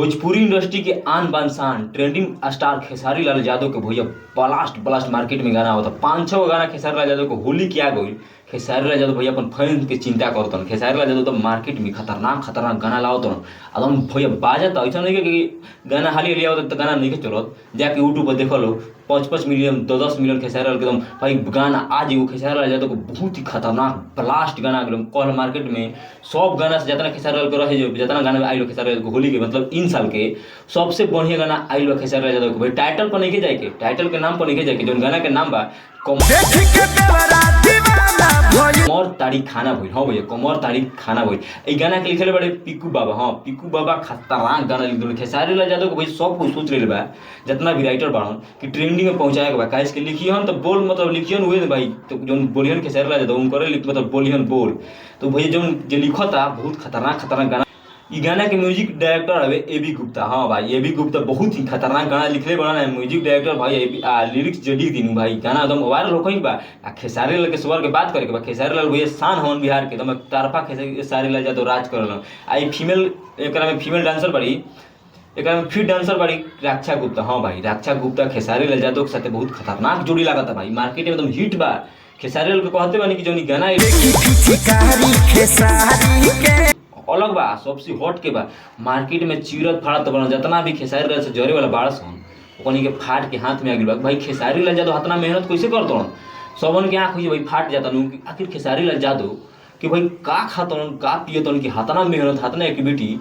Bhojpuri industry के आन बान शान ट्रेंडिंग स्टार खेसारी लाल यादव के भैया ब्लास्ट ब्लास्ट मार्केट में गाना होता। 5-6 गो गाना खेसारी लाल यादव के होली के आ गई। खेसारी लाल यादव भैया अपन फैन के चिंता करतन। खेसारी लाल यादव तो मार्केट में खतरनाक खतरनाक गाना लावतन, एकदम भैया बाजत। ऐसा नहीं कि गाना हाली हाली आवत तो गाना नहीं चलत, जाके यूट्यूब पर देखल हो 5-5 मिलियन 10-10 मिलियन खेसारी लाल के एकदम भाई गाना आज एगो खेसारी लाल यादव को बहुत ही खतरनाक ब्लास्ट गाना एकदम कल मार्केट में सब गाना से जितना खेसारी लाल के रहे जो जितना गाना आइल खेसारी लाल के होली के मतलब इन साल के सबसे बढ़िया गाना आइल खेसारी लाल यादव के। भाई टाइटल पर नहीं जाए के, टाइटल के नाम पर नहीं जाए के, जो गाना के नाम बा कमर तारी खाना भइल। हाँ भैया कमर तारी खाना भइल। ई गाना के लिखले बड़े पिकू बाबा। हाँ पिकू बाबा खतरनाक गाना लिख दिले खेसारी लाल यादव के। भाई सब कुछ सोच रहे बा जितना भी राइटर बाड़न कि ट्रेंडिंग में पहुंचाए के बा, काहे के लिखिहन तो बोल मतलब लिखिहन उहे भाई तो जोन बोलिहन खेसारी लाल यादव उनकरे लिख मतलब बोलिहन बोल तो भैया जोन जे लिखता बहुत खतरनाक खतरनाक गाना। ई गाना के म्यूजिक डायरेक्टर हवे ए बी गुप्ता। हाँ भाई ए बी गुप्ता बहुत ही खतरनाक गाना लिखले बड़ा है म्यूजिक डायरेक्टर भाई ए बी, लिरिक्स जो लिख दिनु भाई गाना एकदम वायरल हो बा। आ खेसारी लाल के स्वर के बात करे के बा, खेसारी लाल भैया शान हवन बिहार के एकदम तरफा खेसारी लाल यादव राज करल। आ ई फीमेल एकरा में फीमेल डांसर बड़ी, एकरा में फिर डांसर बड़ी रक्षा गुप्ता। हाँ भाई रक्षा गुप्ता खेसारी लाल यादव के साथे बहुत खतरनाक जोड़ी लागत भाई, मार्केट में एकदम हिट बा। खेसारी लाल के कहते बानी कि जौन गाना अलग बा सबसे हट के बा मार्केट में चीरत फाड़त बना जितना भी खेसारी लाल से जरे वाला बारस हन ओकनी के फाट के हाथ में आ गेल बा। भाई खेसारी लाल यादव इतना मेहनत कैसे करतन, सबन के आँख भाई फाट जाता नु आखिर खेसारी लाल यादव कि भाई का खातन का पियतन कि हातना मेहनत हातना एक्टिविटी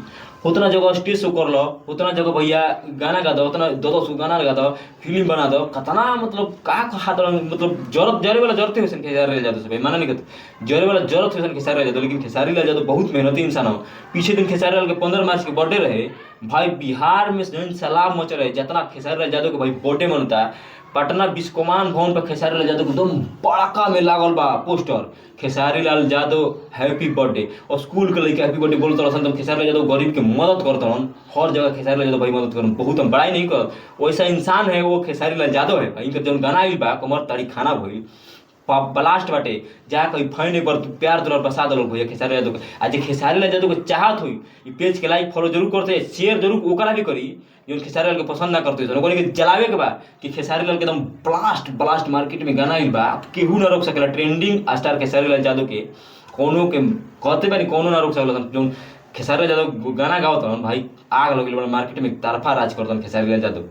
उतना जगह स्टेज शो कर लो उतना जगह भैया गाना गा दो उतना 10-10 गाना गा दो फिल्म बना दो कतना मतलब का खातन मतलब जरत जरे वाला जरते हुए खेसारी लाल यादव से भाई माना नहीं करते जरे वाला जरत हुए खेसारी लाल यादव, लेकिन खेसारी लाल यादव बहुत मेहनती इंसान हो। पीछे दिन खेसारी लाल के 15 मार्च के बर्थडे रहे भाई, बिहार में जौन सलाम मच रहे जितना खेसारी लाल यादव के भाई बर्थडे मनता। पटना बिस्कोमान भवन पर खेसारी लाल यादव एकदम बड़का में लागल बा poster Khesari Lal Yadav happy birthday. और स्कूल के लड़के हैप्पी बर्थडे बोलत रहसन त खेसारी लाल यादव गरीब के मदद करत रहन, हर जगह खेसारी लाल यादव भाई मदद करन, बहुत हम बड़ाई नहीं करत, वैसा इंसान है वो खेसारी लाल यादव है। इनकर जौन गाना आइल बा कमर तारी खाना भइल ब्लास्ट बाटे, जा कहीं फैन एक बार प्यार दुलार बसा दलो भैया खेसारी लाल यादव के। आ जे खेसारी लाल यादव के चाहत हुई ई पेज के लाइक फॉलो जरूर करते, शेयर जरूर ओकरा भी करी जोन खेसारी लाल के पसंद ना करते ओकरा के जलावे के बा कि खेसारी लाल के एकदम ब्लास्ट ब्लास्ट मार्केट में गाना आइल बा, केहू ना रोक सकेला। ट्रेंडिंग स्टार खेसारी लाल यादव के कोनो के कहते बानी कोनो ना रोक सकेला। जोन खेसारी लाल यादव गाना गावत भाई आग लगल मार्केट में तरफा राज करतन खेसारी लाल यादव।